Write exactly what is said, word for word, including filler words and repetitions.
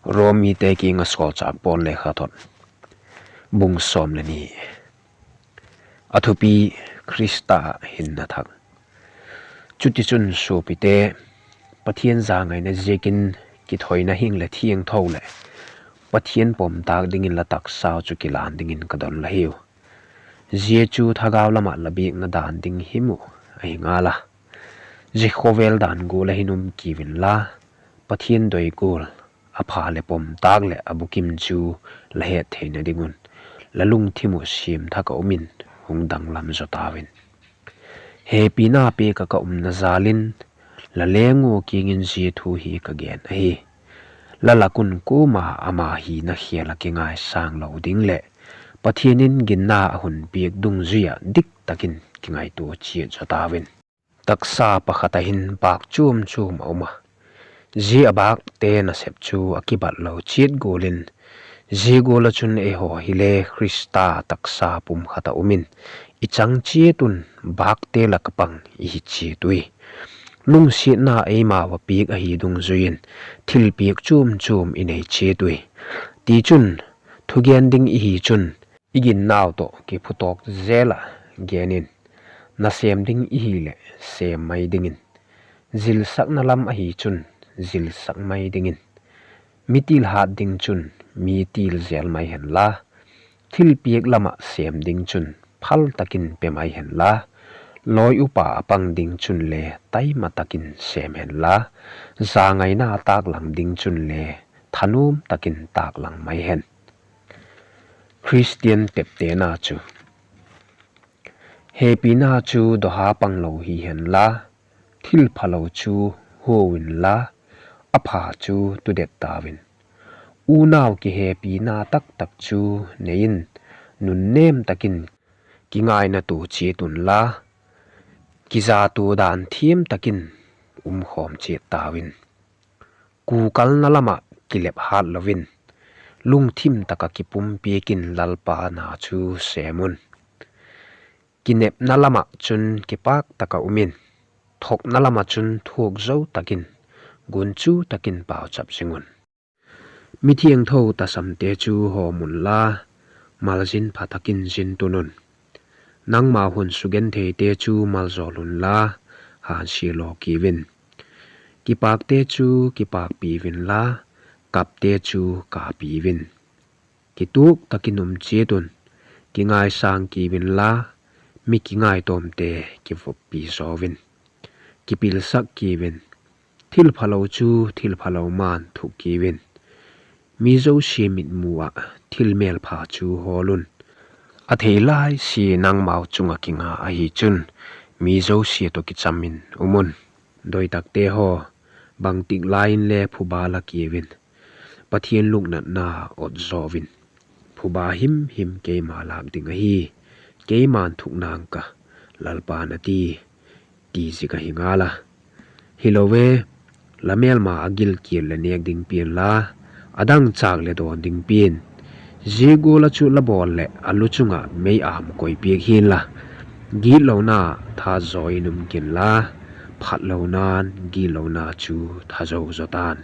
Rom mite kiang ah Sawlchâk Paul lekhathot, bung sawm le ni. A thupi: Khrista hinna thak. Chutichun suapite, Pathian zangaina ziakin kithoina hing leh thiangtho leh Pathian pomtâk dingin la taksau chu kilan dingin ka don la hiu. Zia chu thagau lam ah la biakna dan ding him uh ahi ngal a. Zia khawvel dan gual ah hin um kiu inla, Pathian doi gual, a pha leh pomtâk leh a bukim chu la het theina ding un, la lungthim uh siam thak ah um in hung danglam zaw tau in. Hepina piak ah ka umna jâl in, la leng ua kiang in zia thu hi ka gen ahi: la lak un kuama ama hina khêl ah kingaisâng lo ding leh Pathian in ginna a hun piak dungzui ah dik tak in kingaitua chiat zaw tau in. Taksa pakhat ah hin bâk chuam chuam a um a, zia a bâkte nasep chu a kibat lo chiat gual in, zia gual ah chun eihaw hile Khrista taksa pum khat ah um in, i chang chiat un bâkte lak ah pang i hi chiat ui. Lungsiatna eimau ah piak ahi dungzui in thilpiak chuam chuam i nei chiat ui. Tichun, thugen ding i hi chun, i ginnau tawh kiphutawk zel ah gen in, nasêm ding i hileh sêm mai dingin, zilsakna lam ahi chun zilsak mai dingin, mi til hât ding chun mi til zel mai henla, thilpiak lam ah sêm ding chun phal tak in pe mai henla, lawi upa a pang ding chunle taima tak in sêm henla, zangaina tâklang ding chunle thanuam tak in tâklang mai hen. Khristian teptena chu. Hepina chu dawha panglo hi henla, thilphalo chu hua inla, a pha chu tudet tau in. Unau kihepina tak tak chu nei in, nunnêm tak in kingaina tua chiat unla, kizatua dan thiam tak in um khawm chiat tau in. Kukalna lam ah kilep hât lo in, lungthim tak ah kipumpiak in Lalpa na chu sêm un. Kinepna lam ah chun kipâk tak ah um in, thokna lam ah chun thuak zo tak in, gunchu tak in pauchap zing un. Mithiangtho tasamte chu hawm unla, malzin pha tak in zin tun un. Nangmau hun sugentheite chu maljawl unla, hânsia law kiu in. Kipâkte chu kipâkpi unla, kapte chu kappi un. Kituak tak in um chiat un, kingaisâng kiu inla, mi kingaitawmte kivoppi zaw in. Kipilsak kiu in, thilphalo chu thilphalo ma'n thuk kiu in. Mi zosia mitmu ah thil mêlpha chu hawl un. A thei lai sia nangmau chung ah kinga ahi chun, mi zosia tawh kicham in um un. Doitakte haw, bangtik lai inle phuba la kiu in, Pathian lungnatna ot zaw in. Phuba him him keima lâk ding ahi, keima'n thuk nang ka, Lalpa'n a ti, ti zik ahi ngal a. Hilo e, la mêlma a gilkial leh nêk ding pianla, a dangchâk leh dawn ding pian. Zia gual ah chu la bawl leh a lu chung ah mei-âm koi piak hi'n la, gitlona tha zaw in um kinla, phatlona'n gitlona chu tha zo zaw ta'n.